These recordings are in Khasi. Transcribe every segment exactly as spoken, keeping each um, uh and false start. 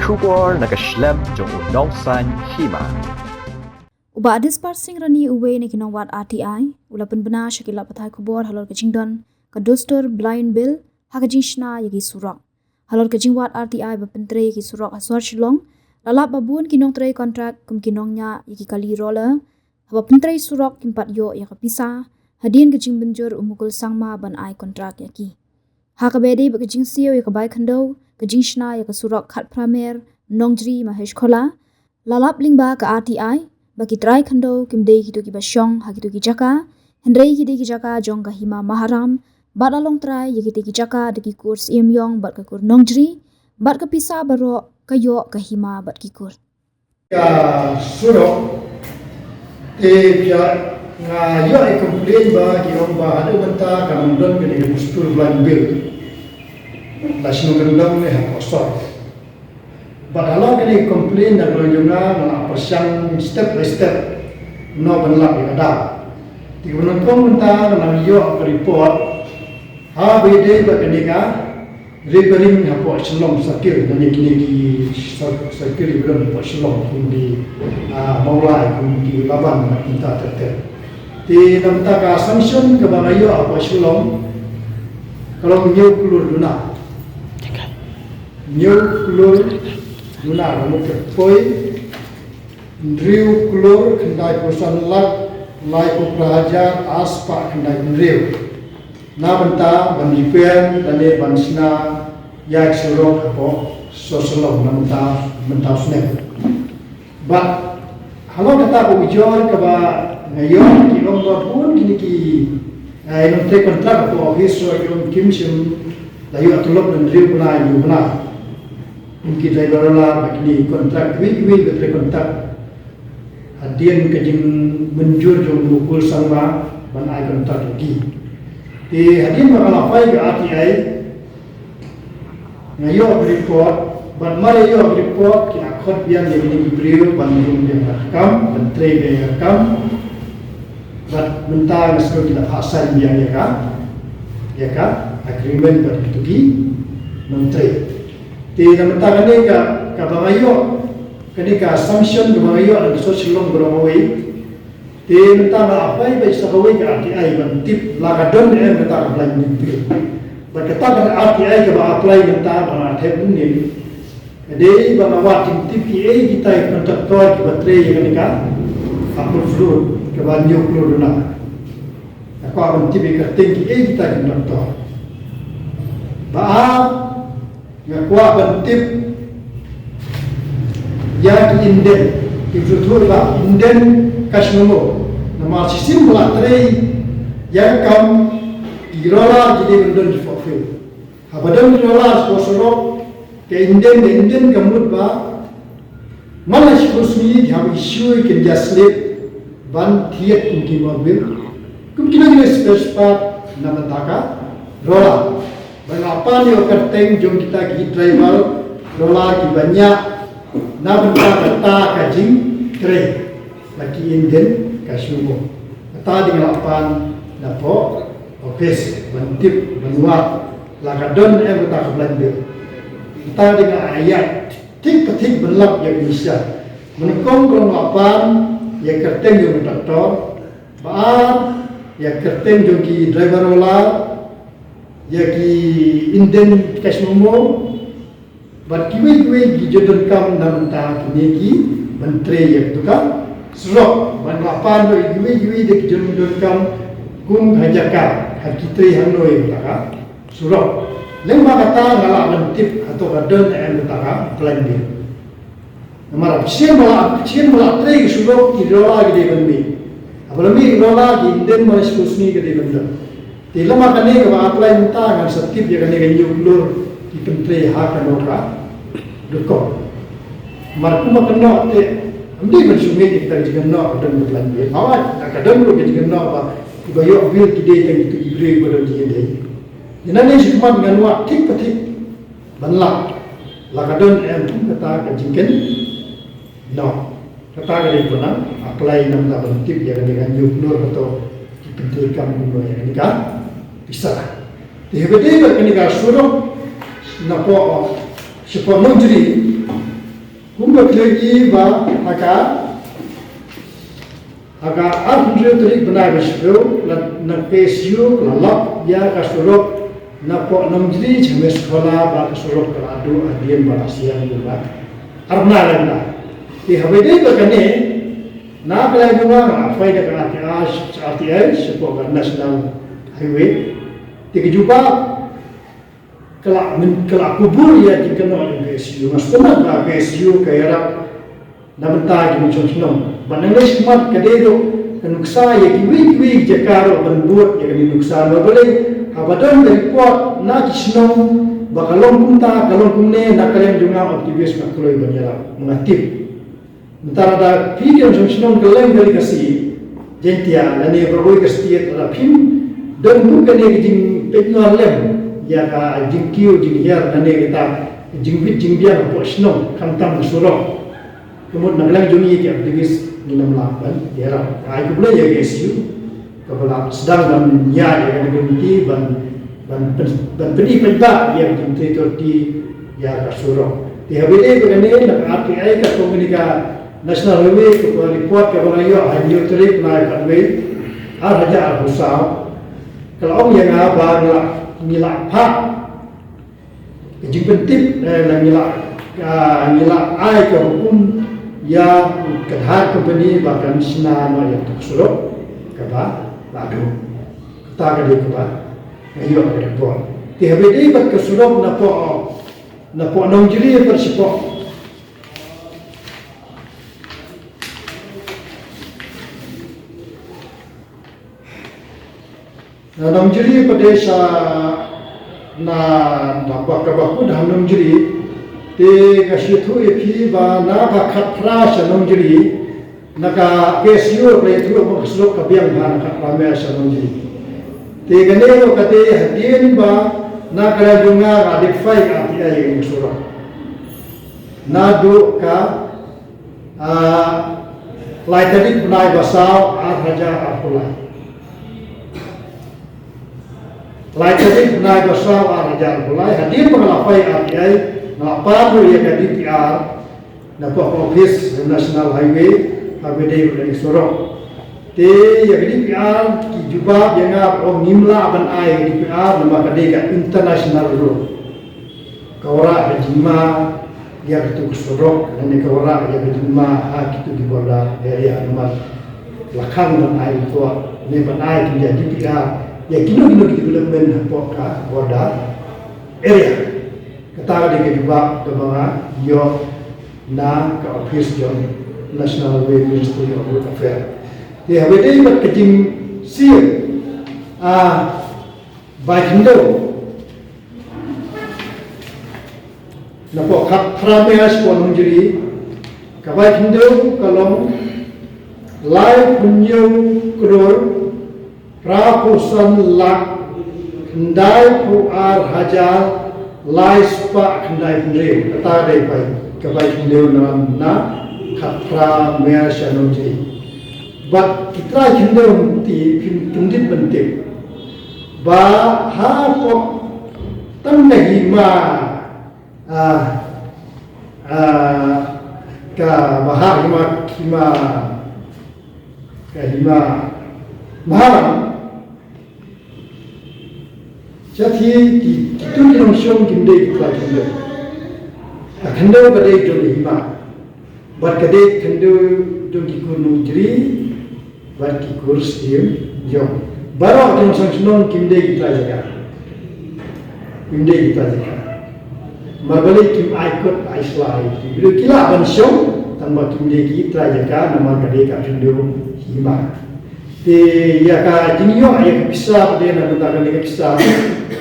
Khubor na ka shlem jong u nongsaiñ hima. U Bah Dispar Singh Rani, uwei na ki nongwad R T I, u la pynbna sha ki lad pathai khubor halor ka jingdon ka dustur blind bill ha ka jingshna ïa ki surok. Halor ka jingwad R T I ba pyntrei ïa ki surok ha sor Shillong, la lap ba bun ki nongtrei kontrak kum ki nongñiah ïa ki kali roller haba pyntrei surok kim pat ïoh ïa ka pisa hadien ka jingbynjur u Mukul Sangma ban ai kontrak ïa ki. Ha kaba ïadei bad ka jingsiew ïa ka bai khyndew, ka jingshna ïa ka surok Khatphra Mer, Nongjri Mahesh Khola, la lap lyngba ka R T I ba ki trai khyndew kim dei kito kiba shong ha kito ki jaka, hynrei ki dei ki jaka jong ka hima Maharam bad la long trai ïa kito ki jaka da ki kur Syiemliong bad ka kur Nongjri, bad ka pisa baroh ka ïoh ka hima bad ki kur. Ka surok, te phi nga ïoh i complain ba ki ong ba haduh mynta kam don kane ka dustur blind bill. La shu nang don ne ha ka sor. Bad halor kane ka complain na ka long jong nga, nga la pyrshang step by step, no ban lap ïa ka daw. Te ka ban nyngkong mynta nga la ïoh ka report, ha ba ïadei bad kane ka repairing hapoh Shillong Circle, lane kine ki cir-, circle ba don hapoh Shillong, kum ki, ah, Mawlai, kum ki Laban, bad kumta ter ter. Te na bynta ka sanction kaba nga ïoh hapoh Shillong, ka long hynñiew klur duna. Hynñiew klur duna, ka mut ka poi hynriew klur khyndaiphew san lak laiphew phra hajar ar spah khyndaiphew hynriew. Na bynta ban repair lane ban shna ïa ki surok hapoh sor Shillong na bynta, bynta u snem. Bad halor kata ka ujor kaba nga ïoh, ki ong ba bun kine ki, eh, nongtrei kontrak hapoh office ruh ki ong kim shym la ïoh tulop, hynriew bnai hynñiew bnai. Kum ki driver roller bad kine ki kontrak kiwei kiwei ba trei kontrak hadien ka jingmynjur jong u Mukul Sangma ban ai kontrak ïa ki. Te hadien ba nga la phai ka R T I, nga ïoh ka report, bad mar ïoh ka report ki la khot biang ïa kine ki briew ban rung biang ka kam, ban trei biang ka kam. Bad mynta nga sngew ki la phah sign biang ïa ka, ïa ka agreement bad kito ki nongtrei. Te na bynta kane ka, kaba nga ïoh, kane ka sanction kaba nga ïoh na ka sor Shillong baroh kawei. Te mynta nga apply beit sa kawei ka R T I ban tip la ka don ne em kata ka blind bill. Bad kata ka R T I kaba apply mynta ba nga thep mynne, ka dei ba nga wad jingtip kiei kita ki kontraktor kiba trei ïa kane ka upper floor kaba hynñiew klur duna. Nga kwah ban tip ïa ka kyrteng kiei kita ki kontraktor. Ba ar, nga kwah ban tip ïa ki inden, ki bthuh ba inden Kasnomo. Namar shisien ba la trei ïa ka kam, ki roller ki dei ban don ki forklift. Haba don ki roller sha surok, ka inden, ka inden ka mut ba man la shiphew sngi ki hap issue i kynja slip ban thied kum ki mobil, kum kino kino spare part na bynta ka roller. Ba nga pan ïa u kyrteng jong kita ki driver roller kiba ñiah na bynta kata ka jingtrei. La ki inden Kasnomo. Kata dei nga la pan napoh office ban tip ban wad la ka don em kata ka blind bill. Kata dei nga ïa thik pa thik ban lap ïa ka mynsiem. Nyngkong ka long nga pan ïa kyrteng jong u kontraktor. Ba ar, ïa kyrteng jong ki driver roller, ïa ki inden Kasnomo, bad kiwei kiwei ki jingdonkam na bynta kine kiban trei ïa kata ka surok. Bad nga pan ruh ïa kiwei kiwei de ki jingdonkam kum ha jaka, ha ki trei hangno ïa kata ka surok. Lem bad kata nga lah ban tip hato ka don em kata ka plan de. Namar shisien ba la, shisien ba la trei ki surok, ki roller ki dei ban mih. Haba la mih ki roller, ki inden ba la shiphew sngi ki dei ban don. Te lem bad kane kaba apply mynta ngan sa tip ïa kane ka hynñiew klur ki pyntrei ha kano ka rukom. Namar kumba kynnoh te ym dei ban shu mih ïa kita ki jingkynnoh ka don ka plan bill. Hawai, ka don ruh ka jingkynnoh ba kiba ïoh bill ki dei tang kito ki briew ba don jingïadei. Ïa nane shu khmat ngan wad thik pa thik ban lap la ka don em kata ka jingkynnoh. Kata ka dei ba nang apply namar ban tip ïa kane ka hynñiew klur hato ki pyntrei kam kumno ïa kane ka pisa. Te haba dei ba kane ka surok napoh, shapoh Nongjri, Kumba khlem i ba ha ka ha ka arphew hynriew tarik bnai ba shiphew, la na K S U la lap ïa ka surok na pok Nongjri cha Meskhola, ba ka surok ka la duh hadien ba la siang kumba ar bnai la. Te haba dei ba kane, na ka liang jong nga nga phai da ka R T I, R T I shapoh ka National Highway. Te ka jubab ka la myn-, ka la kubur ïa ki kynnoh jong K S U. Nga sngewthuh ba K S U ka ïarap na bynta ki nongshong shnong. Bad nangne shakhmat ka dei ruh ka nuksa ïa kiwei kiwei ki jaka ruh ban bud ïa kane ka nuksa. Namar balei, haba don ka report na ki shnong ba ka long kumta, ka long kumne, na ka liang jong nga activist nga kloi ban ïarap, nga tip. Mynta lada phi ki nongshong shnong kylleng ka ri Khasi Jaiñtia lane baroh kawei ka state, lada phim don ruh kane ka jingpeit nongrim ïa ka jingkiew jinghiar lane kata ka jingbit jingbiang hapoh shnong, khamtam ka surok, ka mut na ka liang jong ngi ki activist ngin ym lah ban ïarap. Ai khublei ïa ka K S U kaba la sdang ban ïaid ïa kane ka komiti ban, ban pyn-, ban pyni paidbah ïa ka jingtrei authority ïa ka surok. Te haba ïadei bad kane, na ka R T I, ka company ka National Highway, ka report kaba nga ïoh ha hynñiew tarik bnai khatwei, ar hajar arphew saw, ka la ong ïa nga ba ngi la, ngi la phah ka jingpyntip, eh, ngi la, ah, ngi la ai ka hukum ïa ka Dhar company ba kan shna noh ïa ka surok kaba la duh. Kata ka dei kaba nga ïoh ka report. Te haba ïadei bad ka surok na pok, na pok Nongjri bad shapoh Na Nongjri pat de sha na, na ba ka ba kut ha Nongjri. Te nga shu ïathuh ïa phi ba na ka khatphra sha Nongjri, na ka K S U ka ïathuh ba ka surok ka biang ha na khatphra mer sha Nongjri. Te kane ruh ka dei hadien ba na ka liang jong nga nga dep phai R T I ïa ka surok. Naduh ka Ah, lai tarik bnai ba saw, ar hajar arphew lai. Lai tarik bnai ba saw, ar hajar arphew lai, hadien ba nga la phai R T I, nga la pan ruh ïa ka D P R na pok office National Highway, haba dei bad ka surok. Te ïa ka D P R ki jubab ïa nga ba ngim lah ban ai D P R namar ka dei ka international road. Ka wanrah ka jingma ïa kito ki surok, lane ka wanrah ïa ka jingma ha kito ki border area, namar la khang ban ai report ne ban ai ki ïa D P R ïa kino kino ki development hapoh ka border area. Kata ka dei ka jubab kaba nga ïoh na ka office jong National Highway Ministry of Road Affairs. Te haba dei bad ka jingsiew, ah, bai khyndew na pok khatphra mer sha pok Nongjri, ka bai khyndew ka long laiphew hynñiew klur phraphew san lak khyndaiphew ar hajar laispah khyndaiphew hynriew. Kata dei bai, ka bai khyndew na, na khatphra mer sha Nongjri. Bad ki trai khyndew te phin, phin dei ban tip ba hapoh tang ka hima, ah, ah, kaba ha hima, hima, ka hima Maharam. Sha ki, ki, kito ki nongshong kim dei ki trai khyndew. Ka khyndew ka dei jong ka hima. Bad ka dei khyndew jong ki kur Nongjri bad ki kur Syiem jong. Baroh ki nongshong shnong kim dei ki trai jaka. Kim dei ki trai jaka. Namar balei? Kim ai kut ai sla ïa ki briew, ki lah ban shong tang ba kim dei ki trai jaka namar ka dei ka khyndew hima. Te ïa ka jingïoh ïa ka pisa pat de na ka bynta kane ka pisa,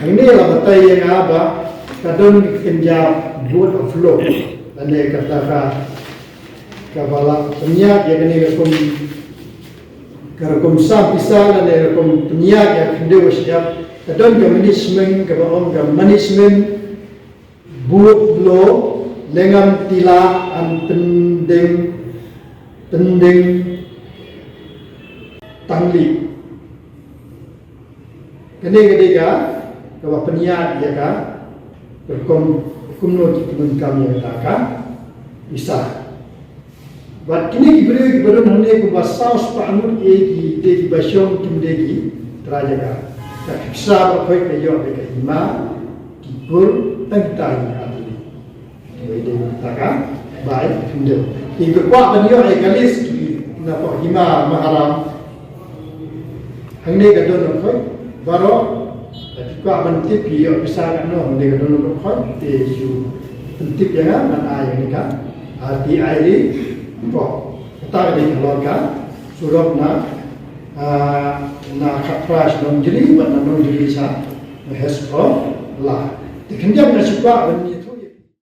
hangne la batai ïa nga ba ka don ka kynja vote of law, lane kata ka, kaba la pynïaid ïa kane ka rukom, ka rukom sam pisa lane rukom pynïaid ïa ka khyndew shyiap. Ka don ka management, kaba ong ka management Buk Blo Lengam Tila and Pyndeng, Pyndeng Tangli. Kane ka dei ka kaba pynïaid ïa ka rukom, kumno ki pyndonkam ïa kata ka, Isa. Bad kine ki briew kiba don hangne kumba saw spah ngut, ki dei kiba shong, kim dei ki trai jaka. Ka pisa baroh khoit ka ïoh bad ka hima, ki kur, tang kita hi ha Delhi. Kiba dei kita ka bai hyndew. Kiba kwah ban ïoh ïa ka list ki na ka hima Maharam. Hangne ka don baroh khoit baroh. Ka kwah ban tip ïa pisa katno, hangne ka don baroh khoit, te shu pyntip ïa nga, ngan ai ïa ka R T I ID. Ko, kata ka dei ka lor ka surok na, ah, na Khatphra sha Nongjri bad na Nongjri sha Meheskhrola. Te khyndiat nga shu kwah ban